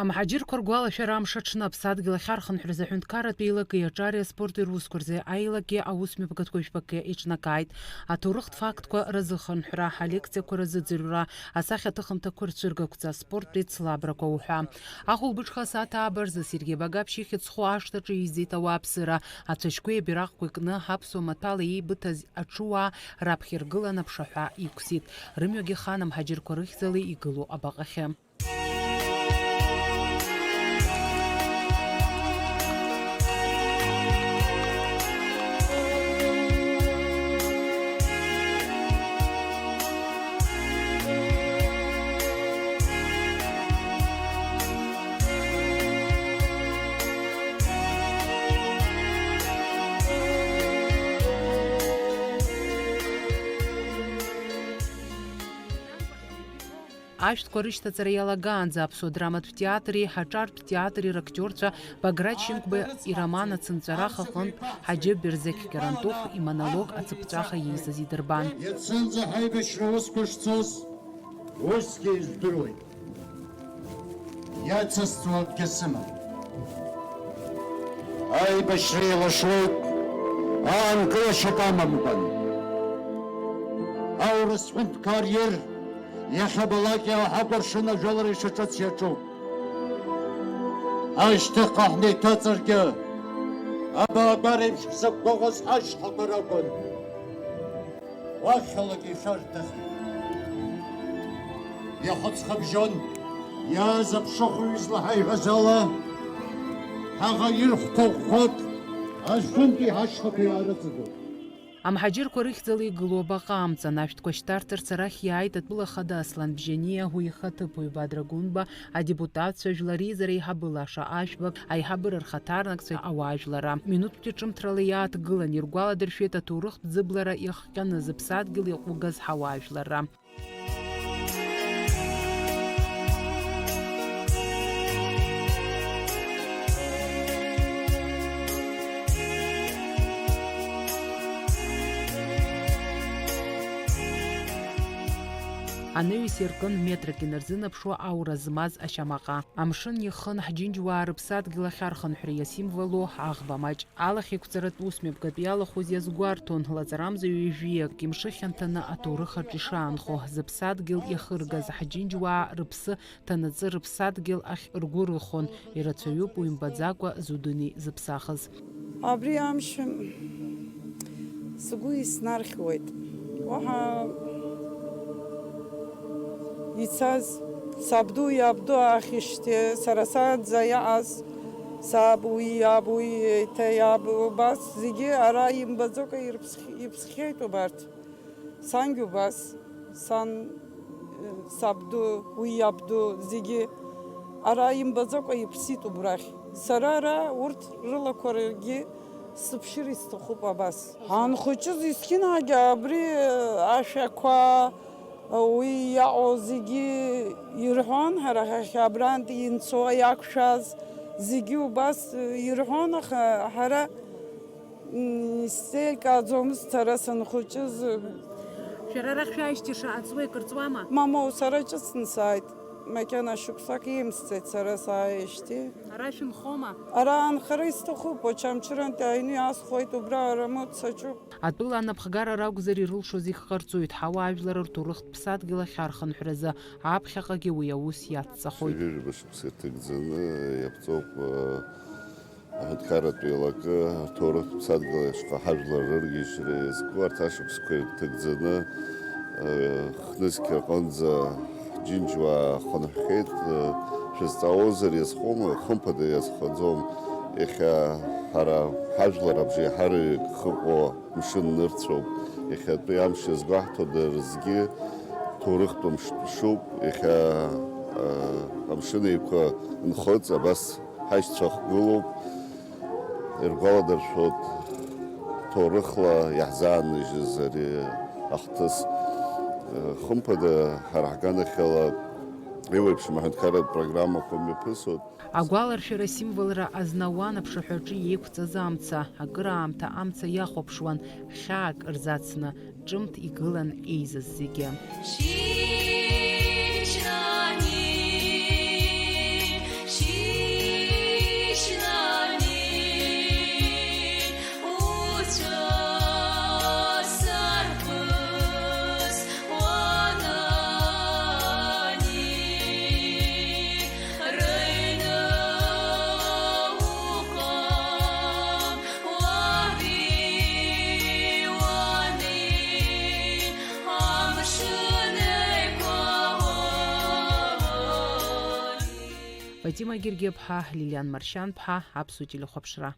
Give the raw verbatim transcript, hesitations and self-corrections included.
Амҳаџьырқәа ргәалашәара амш аҽны аԥсадгьыл ахьархынҳәраз аҳәынҭқарратә еилакеи аҿареи аспорти русқәа рзы аилагьы аусмҩаԥгатәқәа жәпакы еиҿнакааит. Аҭоурыхтә фактқәа рзыхынҳәра, алекциақәа рзыӡырҩра, асахьаҭыхымҭақәа рцәыргақәҵа, аспорттә еицлабрақәа уҳәа. Ахәылбыҽха асааҭ ааба рзы Сергеи Багаԥшь ихьӡ зху ашҭаҿы еизеит ауааԥсыра, ацәашьқәеи абираҟқәеи кны аԥсуа маҭәала еибыҭаз аҽуаа раԥхьа иргылан аԥшаҳәа иқәсит. Рымҩагьы хан амҳаџьырқәа рыхьӡала игылоу абаҟахьы. Ашәҭқәа рышьҭаҵара иалагаанӡа Аԥсуа драматә театри аҿартә театри рактиорцәа Баграт Шьынқәба ироман Ацынҵәарах аҟынтә Ҳаџьы Берзеқь Кьарантыхә имонолог ацыԥҵәаха иеизаз идырбан. Иацынӡа ҳаибашьра усқәа шцоз усгьы ижәдыруеит. Иацысҵо акгьы сымам. Аибашьра еилашуеит, аанкылашьак амамкәан. Аурыс ҳәынҭқар ир, иахьабалак иааҳакәыршан ажәылара ишаҿыц иаҿуп. Ашьҭахьҟа ҳнеиҭаҵыргьы, абаагәара еиԥш ҳзықәгәыӷыз ҳашьхақәа ракәын. Уахьалак ишәарҭахеит. Иахәыцхабжьон иааз аԥшыхәҩы излаҳаиҳәаз ала, ҳаӷа ирхәҭа ӷәӷәак аӡәынтәи ҳашьхақәа иаарыҵагылт. Амҳаџьырқәа рыхьӡала игылоу абаҟа амҵан ашәҭқәа шьҭарҵарц арахь иааит атәыла ахада Аслан Бжьаниа, уи ихаҭыԥуаҩ Бадра Гәынба, адепутатцәа, жәлар реизара еиҳабы Лаша Ашәба, аиҳабыра рхаҭарнакцәа, ауаажәларра. Минуҭтәи ҿымҭрала иааҭгылан иргәаладыршәеит аҭоурыхтә ӡыблара иахҟьаны зыԥсадгьыл иаҟәыгаз ҳауаажәларра. Анаҩс иркын метрак инарзынаԥшуа аура змаз ашьамаҟа. Амшын ихын ҳџьынџьуаа рыԥсадгьыл ахьархынҳәра иасимволу аӷба маҷ. Алахь еиқәҵаратә усмҩаԥгатә иалахәыз иазгәарҭон, лаҵарамза ҩажәиак имшы хьанҭаны аҭоурых аҿы ишаанхо, зыԥсадгьыл иахыргаз ҳџьынџьуаа рыԥсы ҭанаҵы рыԥсадгьыл ахь ргәы рыхон, ирацәаҩуп уи мбаӡакәа зудуни зыԥсахыз. Абри амш сгәы иснархьуеит. Уаҳа ицаз сабду иабду аахижьҭеи, сара саанӡа иааз саб, уи иаб, уи еиҭа иаб, убас зегьы ара имбаӡакәа ирԥсх-, иԥсхьеит убарҭ. Сангьы убас, сан, сабду, уи иабду, зегьы ара имбаӡакәа иԥсит убрахь. Сара ара урҭ рылақәа ргьы сыԥшыр исҭахуп абас. Ҳанхәыҷыз есқьынагьы абри ашәақәа, уи иаҟоу зегьы ирҳәон, ҳара ҳахь абрантә инцо иақәшәаз зегьы убас ирҳәон, аха ҳара, м, исзеилкааӡомызт сара санхәыҷыз. Шәара арахь шәааижьҭеи шаҟа ҵуеи кыр ҵуама? Мамоу, сара ҿыцны сааит. Макьана шықәсак имсӡеит сара сааижьҭеи. Ара шәынхома? Ара анхара исҭахуп, Очамчырантәи аҩны иаасхәоит, убра арамоуҭ саҿуп. Атәыла анапхгара ракәзар ирылшо зегь ҟарҵоит, ҳауаажәлар рҭоурыхтә ԥсадгьыл ахьархынҳәразы, аԥхьаҟагьы уи аус иацҵахоит. Ҩажәа шықәса ирҭагӡаны иаԥҵоуп, э, аҳәынҭқарратә еилакы, рҭоурыхтә ԥсадгьыл ашҟа ҳажәлар рыргьежьра иазку арҭ ашықәсқәа ирҭагӡаны, э, хнызқь рҟынӡа ҳџьынџьуаа хынҳәхьеит, э, шәызҵаауозар иазхома, хымԥада иазхаӡом, иахьа ҳара ҳажәлар абжеиҳараҩык хыҟоу Мшын нырцәоуп. Иахьатәи амш иазгәаҳҭо дара рзгьы ҭоурыхтә мшуп. Иахьа, а, Амшын Еиқәа нхыҵ, абас ҳашьцәа хгылоуп. Иргәаладыршәоит ҭоурыхла иаҳзааныжьыз ари ахҭыс. Хымԥада, ҳара ҳганахьала еиуеиԥшым аҳәынҭқарратә программақәа мҩаԥысуеит. Агәаларшәара асимволра азна ауан аԥшаҳәаҿы иеиқәҵаз амца, акыраамҭа амца иахәаԥшуан, хьаак рзацны, ҿымҭ игылан еизаз зегьы. Фатима Гергиаԥҳа, Лилиан Маршьанԥҳа, Аԥсуа телехәаԥшра.